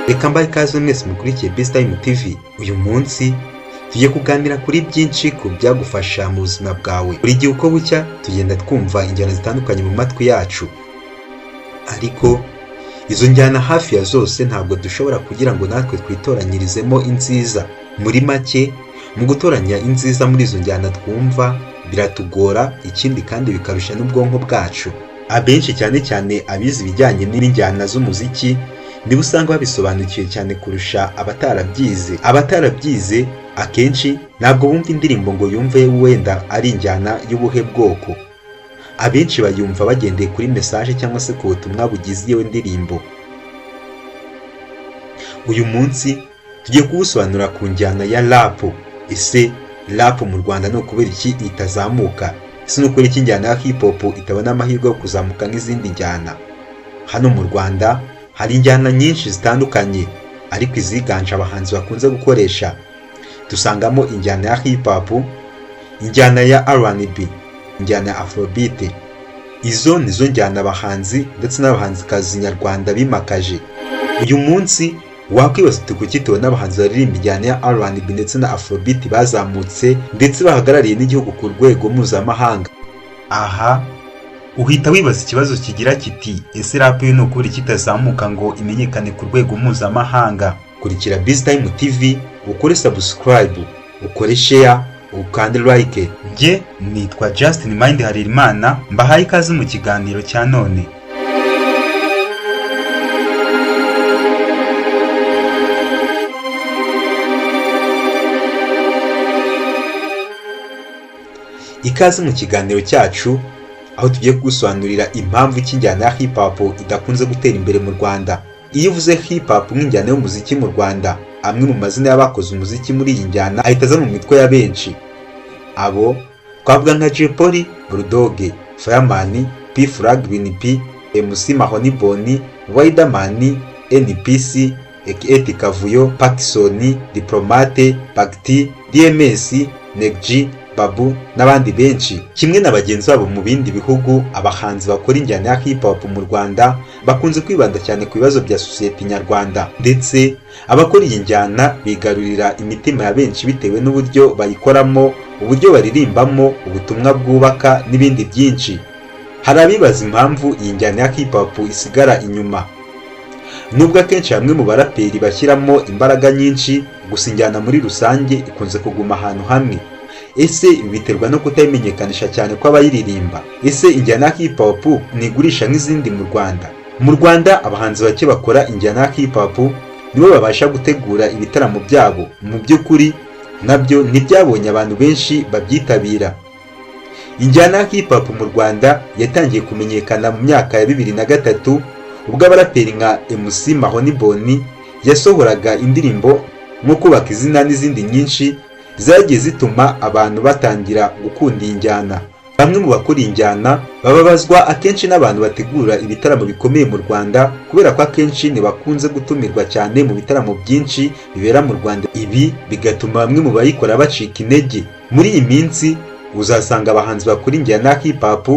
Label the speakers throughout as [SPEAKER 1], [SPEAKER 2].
[SPEAKER 1] Reka mbahe ikaze mwese mukurikiye Best Time TV. Uyu munsi tugiye kuganira kuri byinshi ku byagufasha mu buzima bwawe. Buri gihe uko bucya tugenda twumva injyana zitandukanye mu matwi yacu, ariko izo njyana hafi ya zose ntabwo dushobora kugira ngo natwe twitoranyirizemo inziza. Muri make, mu gutoranya inziza muri izo njyana twumva biratugora, ikindi kandi bikarusha n'ubwonko bwacu. Abenshi, cyane cyane abize ibijyanye n'injyana z'umuziki, nibo usanga babisobanukiwe cyane kurusha abatarabyize. Abatarabyize akenshi ntabwo bumva indirimbo ngo yumve wenda ari injyana y'ubuhe bwoko. Abenshi bayumva bagendeye kuri message cyangwa se ku butumwa bugize iyo ndirimbo. Uyu munsi tugiye kuwusobanura ku njyana ya rap. Ese rap mu Rwanda ni ukubera iki itazamuka? Ese ni ukubera iki injyana ya hip hop itabona amahirwe yo kuzamuka nk'izindi njyana? Hano mu Rwanda hari injyana nyinshi zitandukanye, ariko iziganje abahanzi bakunze gukoresha dusangamo injyana ya hip hop, injyana ya R&B, injyana ya Afrobeat. Izo nizo njyana abahanzi ndetse n'abahanzikazi nyarwanda bimakaje. Uyu munsi wakwibaza uti: "Kuki tubona abahanzi baririmba injyana ya R&B ndetse na Afrobeat bazamutse, ndetse bahagarariye n'igihugu ku rwego mpuzamahanga?" Aha uhita wibaza ikibazo kigira kiti: "Ese rap yo ni ukubera iki itazamuka ngo imenyekane ku rwego mpuzamahanga?" Kurikira Busy Time TV, ukore subscribe, ukore share, ukande like. Njye nitwa Justin Mind Harerimana, mbahaye ikaze mu kiganiro cya none. Ikaze mu kiganiro cyacu, aho tugiye kugusobanurira impamvu injyana ya hip hop idakunze gutera imbere mu Rwanda. Iyo uvuze hip hop nk'injyana y'umuziki mu Rwanda, amwe mu mazina y'abakoze umuziki muri iyi njyana ahita aza mu mitwe ya benshi. Abo twavuga nka Jay Polly, Bulldog, Fireman, P Fla, Green P, MC Mahoniboni, Riderman, NPC aka Kavuyo, Pacson, Diplomate, Bac-T, DMS, Neg, Babu n'abandi benshi. Kimwe na bagenzi babo mu bindi bihugu, abahanzi bakora injyana ya hip hop mu Rwanda bakunze kwibanda cyane ku bibazo bya sosiyete nyarwanda, ndetse abakora iyi njyana bigarurira imitima ya benshi bitewe n'uburyo bayikoramo, uburyo baririmbamo, ubutumwa bwubaka n'ibindi byinshi. Hari abibaza impamvu iyi njyana ya hip hop isigara inyuma, nubwo akenshi bamwe mu baraperi bashyiramo imbaraga nyinshi. Gusa injyana muri rusange ikunze kuguma ahantu hamwe. Ese ibi biterwa no kutayimenyekanisha cyane kw'abayiririmba? Ese injyana ya hip hop ntigurisha nk'izindi mu Rwanda? Mu Rwanda abahanzi bake bakora injyana ya hip hop nibo babasha gutegura ibitaramo byabo. Mu by'ukuri nabyo ntibyabonye abantu benshi babyitabira. Injyana ya hip hop mu Rwanda yatangiye kumenyekana mu myaka ya 2003, ubwo abaraperi nka MC Mahoniboni yasohoraga indirimbo nko "Kubaka Izina" n'izindi nyinshi zagiye zituma abantu batangira gukunda iyi njyana. Bamwe mu bakora injyana bababazwa akenshi n'abantu bategura ibitaramo bikomeye mu Rwanda, kubera ko akenshi ntibakunze gutumirwa cyane mu bitaramo byinshi bibera mu Rwanda. Ibi bigatuma bamwe mu bayikora bacika intege. Muri iyi minsi uzasanga abahanzi bakora injyana ya hip hop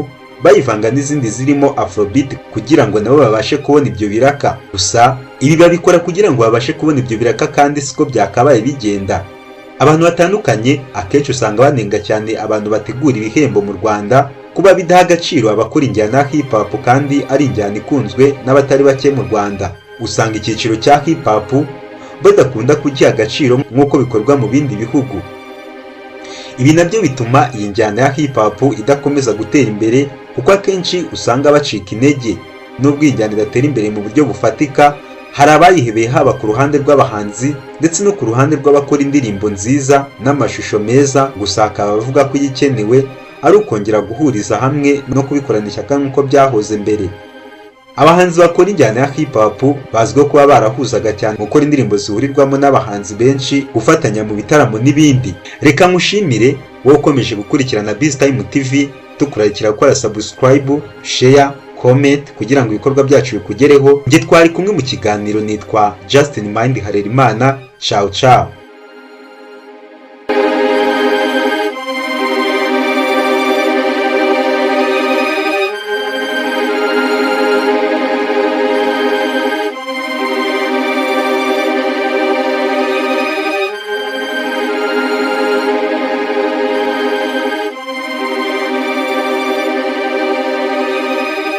[SPEAKER 1] bayivanga n'izindi zirimo Afrobeat kugira ngo nabo babashe kubona ibyo biraka. Gusa ibi babikora kugira ngo babashe kubona ibyo biraka, kandi siko byakabaye bigenda. Abantu batandukanye akenshi usanga banenga cyane abantu bategura ibihembo mu Rwanda kuba bidaha agaciro abakora injyana ya hip hop, kandi ari injyana ikunzwe n'abatari bake mu Rwanda. Usanga icyiciro cya hip hop badakunda kugiha agaciro nk'uko bikorwa mu bindi bihugu. Ibi nabyo bituma iyi njyana ya hip hop idakomeza gutera imbere, kuko akenshi usanga bacika intege. Nubwo iyi njyana idatera imbere mu buryo bufatika, hari abayihebeye, haba ku ruhande rw'abahanzi ndetse no ku ruhande rw'abakora indirimbo nziza n'amashusho meza. Gusa hakaba abavuga ko igikenewe ari ukongera guhuriza hamwe no kubikorana ishyaka nk'uko byahoze mbere. Abahanzi bakora injyana ya hip hop bazwiho kuba barahuzaga cyane, gukora indirimbo zihurirwamo n'abahanzi benshi, gufatanya mu bitaramo n'ibindi. Reka nkushimire wowe ukomeje gukurikirana Busy Time TV, tukurarikira gukora subscribe, share, comment kugira ngo ibikorwa byacu bikugereho. Njye twari kumwe mu kiganiro nitwa Justin Mind Harerimana. Ciao ciao.